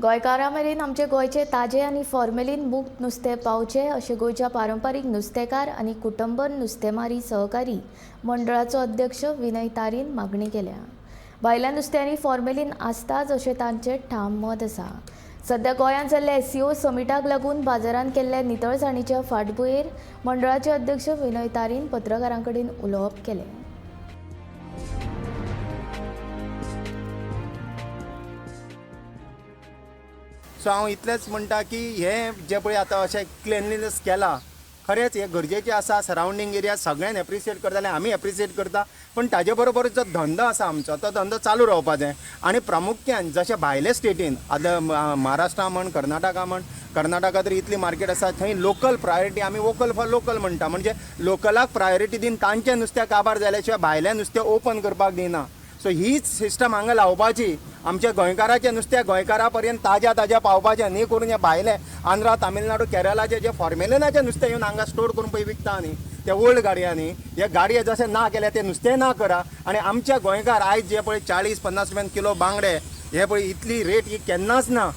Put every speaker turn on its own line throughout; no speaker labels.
गोंयकारां मेरेन आमचे गोंयचे ताजे आनी फॉर्मेलीन मुक्त नुस्तें पावचें अशें गोंयच्या पारंपारीक नुस्तेकार आनी कुटुंबन नुस्तेमारी सहकारी मंडळाचो अध्यक्ष विनय तारीन मागणी केल्या. भायल्या नुस्त्यांनी फॉर्मेलीन आसताच अशें तांचें ठाम मत आसा. सध्या गोंयांत जाल्ल्या एससीओ समिटाक लागून बाजारांत केल्ल्या नितळसाणीच्या फाटभुंयेर मंडळाचे अध्यक्ष विनय तारीन पत्रकारां कडेन उलोवप केलें.
सो हांव इतलेंच म्हणटा की हें जें पळय आतां अशें क्लिनलीनस केलां, खरेंच हें गरजेचें आसा. सरावंडींग एरिया सगळ्यान एप्रिशिएट करता जाल्यार आमी एप्रिशिएट करता, पूण ताजे बरोबर जो धंदो आसा आमचो तो धंदो चालू रावपा जाय. आनी प्रामुख्यान जशें भायले स्टेटीन आतां महाराष्ट्रा म्हण, कर्नाटका म्हण, कर्नाटका तर इतली मार्केट आसा, थंय लोकल प्रायोरिटी, आमी वोकल फॉर लोकल म्हणटा, म्हणजे लोकलाक प्रायोरिटी दिवन तांचें नुस्तें काबार जाल्या शिवाय भायलें नुस्तें ओपन करपाक दिना. सो हीच सिस्टम हांगा लावपाची, आमच्या गोंयकाराचें नुस्तें गोंयकारा पर्यंत ताज्या ताज्या पावपाचें, न्ही करून हे भायले आंध्रा, तामिळनाडू, केरळाचे जे फॉर्मेलिनाचें नुस्तें येवन हांगा स्टोर करून पळय विकता न्ही ते ओल्ड गाडयांनी, हे गाडये जशें ना केल्या ते नुस्तें ना करा. आनी आमच्या गोंयकार आयज जे पळय 40-50 रुपयान किलो बांगडे, हे पळय इतली रेट ही केन्नाच ना,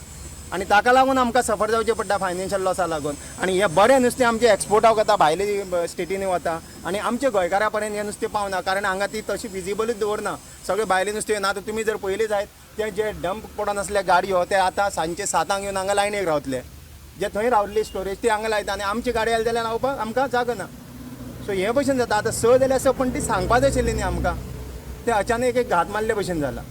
आनी ताका लागून आमकां सफर जावचें पडटा फायनान्शियल लॉसा लागून. आनी हें बरें नुस्तें आमचें एक्सपोर्टाक वता, भायले स्टेटींनी वता, आनी आमच्या गोंयकारा पर्यंत हें नुस्तें पावना, कारण हांगा ती तशी विजिबलूच दवरना, सगळें भायलें नुस्तें ना. आतां तुमी जर पळयलें जायत ते जे डंप पडोन आसले गाडयो ते आतां सांजचे 7 येवन हांगा लायनीक रावतले, जे थंय रावल्ली स्टोरेज ती हांगा लायता, आनी आमची गाडी आयली जाल्यार रावपाक आमकां जागो ना. सो हे भशेन जाता. आतां 6 जाल्यार 6, पूण ती सांगपा जाय आशिल्ली न्ही आमकां, ते अचानक एक घात मारले भशेन जाला.